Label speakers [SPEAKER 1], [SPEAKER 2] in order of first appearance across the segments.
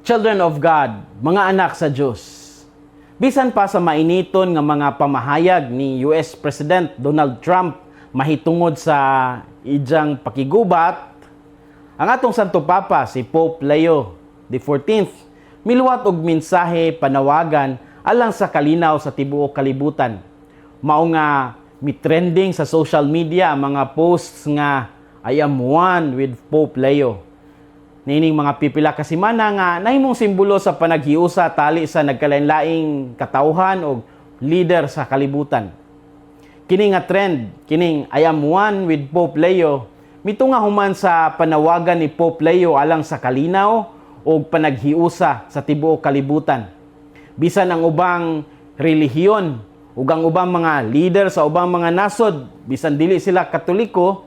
[SPEAKER 1] Children of God, mga anak sa Diyos. Bisan pa sa mainiton nga mga pamahayag ni US President Donald Trump mahitungod sa ijang pakigubat, ang atong Santo Papa, si Pope Leo XIV, miluwat og mensahe panawagan alang sa kalinaw sa tibuok kalibutan. Mao nga mi-trending sa social media ang mga posts nga "I am one with Pope Leo" niining mga pipila ka semana nga nahimong simbolo sa panaghiusa tali sa nagkalain-laing katawhan o leader sa kalibutan. Kini nga trend, kining "I am one with Pope Leo", mitunga human sa panawagan ni Pope Leo alang sa kalinaw o panaghiusa sa tibuok kalibutan. Bisan ang ubang relihiyon ug ang ubang mga leader sa ubang mga nasod, bisan dili sila Katoliko,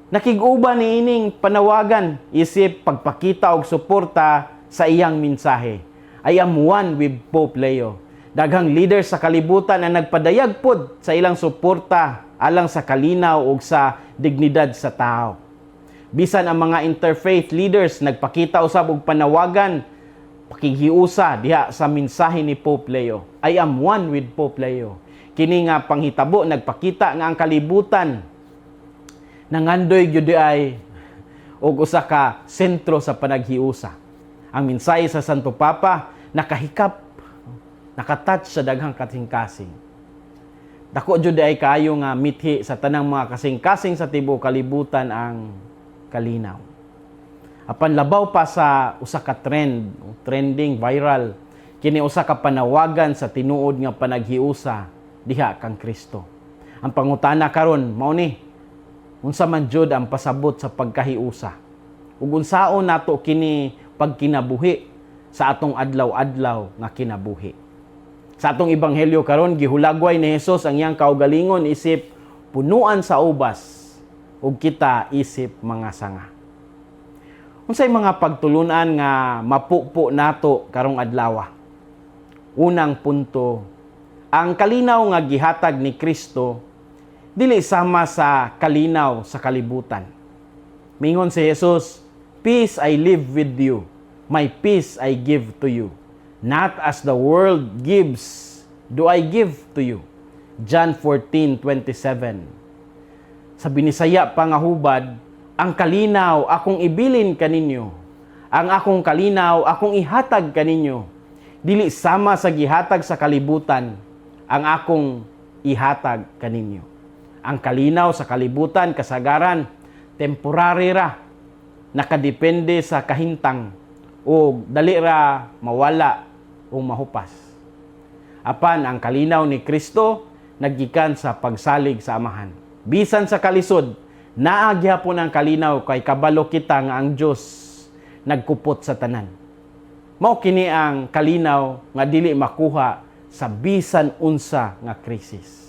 [SPEAKER 1] nakig-uban niining panawagan isip pagpakita og suporta sa iyang mensahe. "I am one with Pope Leo." Daghang leader sa kalibutan ang nagpadayag pod sa ilang suporta alang sa kalinaw ug sa dignidad sa tao. Bisan ang mga interfaith leaders nagpakita usab og panawagan pakighiusa diha sa mensahe ni Pope Leo. "I am one with Pope Leo." Kini nga panghitabo nagpakita nga ang kalibutan nangandoy gyud ay og usa ka sentro sa panaghiusa. Ang mensahe sa Santo Papa nakahikap, nakatouch sa daghang kasing-kasing. Dako jud ay kaayo nga mithi sa tanang mga kasing-kasing sa tibuok kalibutan ang kalinaw. Apan labaw pa sa usa ka trend, trending, viral, kini usa ka panawagan sa tinuod nga panaghiusa diha kang Kristo. Ang pangutana karon mao ni, unsa man jud ang pasabot sa pagkahiusa? Ug unsaon nato kini pagkinabuhi sa atong adlaw-adlaw nga kinabuhi? Sa atong ebanghelyo karon, gihulagway ni Hesus ang iyang kaugalingon isip punuan sa ubas ug kita isip mga sanga. Unsay mga pagtulunan nga mapupo nato karong adlaw? Unang punto, ang kalinaw nga gihatag ni Kristo dili sama sa kalinaw sa kalibutan. Mingon si Jesus, "Peace I leave with you, my peace I give to you. Not as the world gives, do I give to you." John 14:27. Sa Binisaya pa nga hubad, "Ang kalinaw akong ibilin kaninyo. Ang akong kalinaw akong ihatag kaninyo. Dili sama sa gihatag sa kalibutan ang akong ihatag kaninyo." Ang kalinaw sa kalibutan kasagaran temporary ra, nakadepende sa kahintang o dali ra mawala o mahupas. Apan ang kalinaw ni Kristo naggikan sa pagsalig sa Amahan. Bisan sa kalisod, naa gihapon ang kalinaw kay kabalo kita nga ang Dios nagkupot sa tanan. Mao kini ang kalinaw nga dili makuha sa bisan unsa nga krisis.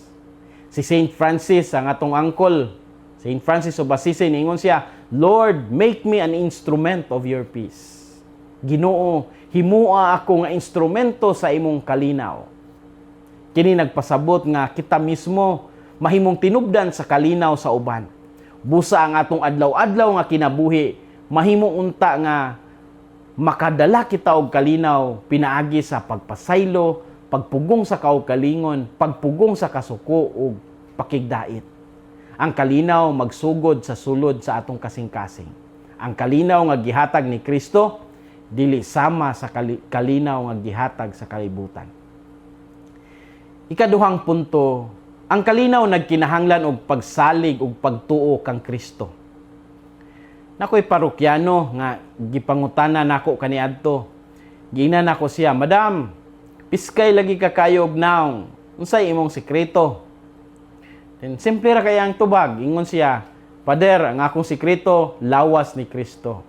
[SPEAKER 1] Si Saint Francis, ang atong angkol, Saint Francis of Assisi, niingon siya, "Lord, make me an instrument of your peace." Ginoo, himua ako nga instrumento sa imong kalinaw. Kini nagpasabot nga kita mismo mahimong tinubdan sa kalinaw sa uban. Busa ang atong adlaw-adlaw nga kinabuhi, mahimo unta nga makadala kita og kalinaw pinaagi sa pagpasaylo, pagpugong sa kaugalingon, pagpugong sa kasuko ug pakigdait. Ang kalinaw magsugod sa sulod sa atong kasing-kasing. Ang kalinaw nga gihatag ni Kristo dili sama sa kalinaw nga gihatag sa kalibutan. Ikaduhang punto, ang kalinaw nagkinahanglan og pagsalig ug pagtuo kang Kristo. Nakoy parokyano nga gipangutana nako kaniadto. Giingnan nako siya, "Madam, piskay lagi ka kayo og naong. Unsay imong sikreto?" Then simple ra kay ang tubag. Ingon siya, "Pader, ang akong sikreto, lawas ni Kristo."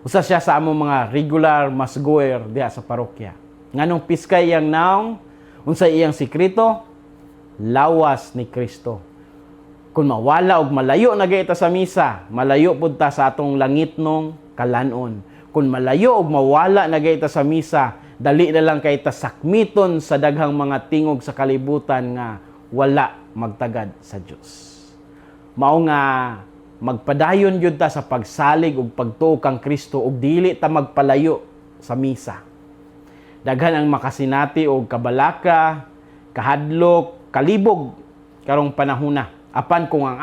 [SPEAKER 1] Usa siya sa among mga regular mass-goer diha sa parokya. Nganong piskay iyang naong, unsay iyang sikreto? Lawas ni Kristo. Kung mawala og malayo na ta sa misa, malayo pud ta sa atong langitnong kalanon. Kung malayo og mawala na ta sa misa, dali na lang kay ta sakmiton sa daghang mga tingog sa kalibutan nga wala magtagad sa Dios. Mao nga magpadayon gyud ta sa pagsalig ug pagtuo kang Kristo ug dili ta magpalayo sa sa misa. Daghan ang makasinati og kabalaka, kahadlok, kalibog karong panahona. Apan kung ang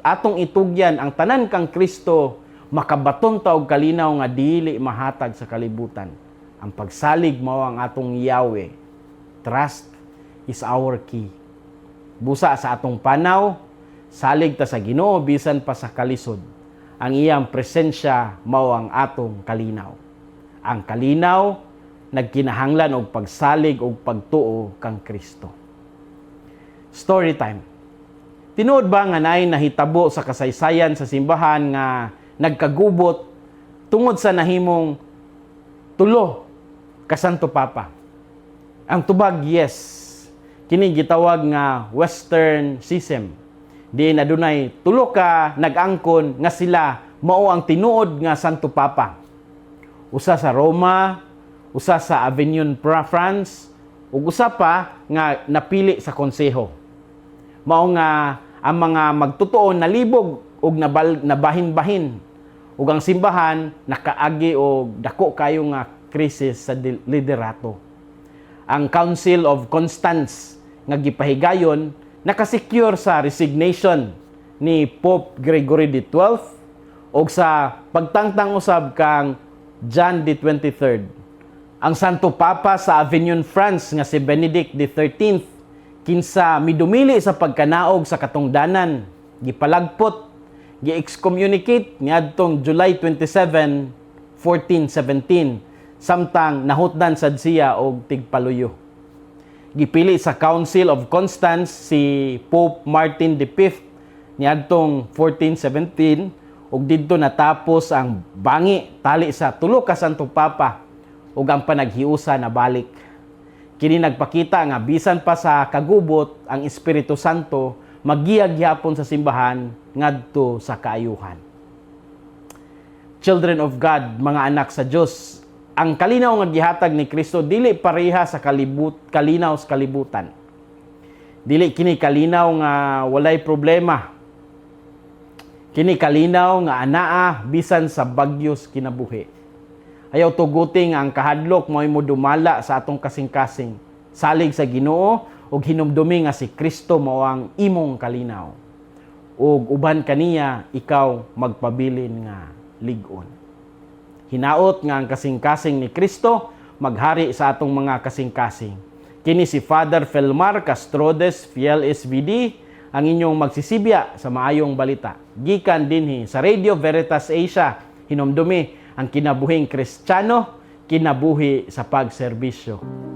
[SPEAKER 1] atong itugyan ang tanan kang Kristo, makabaton ta og kalinaw nga dili mahatag sa kalibutan. Ang pagsalig mao ang atong Yahweh. Trust is our key. Busa sa atong panaw, salig ta sa Ginoo bisan pa sa kalisod. Ang iyang presensya mao ang atong kalinaw. Ang kalinaw nagkinahanglan og pagsalig og pagtuo kang Kristo. Story time. Tinuod ba nga naay nahitabo sa kasaysayan sa simbahan nga nagkagubot tungod sa nahimong tulo ka Santo Papa? Ang tubag, yes. Kini gitawag nga Western Schism. Diin adunay tulo ka nag-angkon nga sila mao ang tinuod nga Santo Papa. Usa sa Roma, usa sa Avignon, France, ug usa pa nga napili sa konseho. Mao nga ang mga magtotoo nalibog ug nabahin-bahin ug ang simbahan nakaagi og dako kayo nga krisis sa liderato. Ang Council of Constance nga gipahigayon nakasecure sa resignation ni Pope Gregory XII ug sa pagtangtang usab kang John the 23rd. Ang Santo Papa sa Avignon, France nga si Benedict XIII, kinsa midumili sa pagkanaog sa katungdanan, gipalagpot, gi-excommunicate niadtong July 27, 1417, samtang nahutdan sad siya og tigpaluyo. Gipili sa Council of Constance si Pope Martin V niadtong 1417 ug didto natapos ang bangi tali sa tulo ka Santo Papa ug ang panaghiusa nabalik. Kini nagpakita nga bisan pa sa kagubot, ang Espiritu Santo maggiya gyapon sa simbahan ngadto sa kaayuhan. Children of God, mga anak sa Dios, ang kalinaw nga gihatag ni Kristo dili pareha sa kalinaw sa kalibutan. Dili kini kalinaw nga walay problema. Kini kalinaw nga anaa bisan sa bagyos kinabuhi. Ayaw tuguti nga ang kahadlok mo'y modumala sa atong kasing-kasing. Salig sa Ginoo ug hinumdumi nga si Kristo mao ang imong kalinaw. Ug uban kaniya ikaw magpabilin nga lig-on. Hinaot nga ang kasing-kasing ni Kristo maghari sa atong mga kasing-kasing. Kini si Father Felmar Castrodes, Fiel SVD, ang inyong magsisibya sa maayong balita. Gikan dinhi sa Radio Veritas Asia, hinumdumi ang kinabuhing Kristiyano, kinabuhi sa pagserbisyo.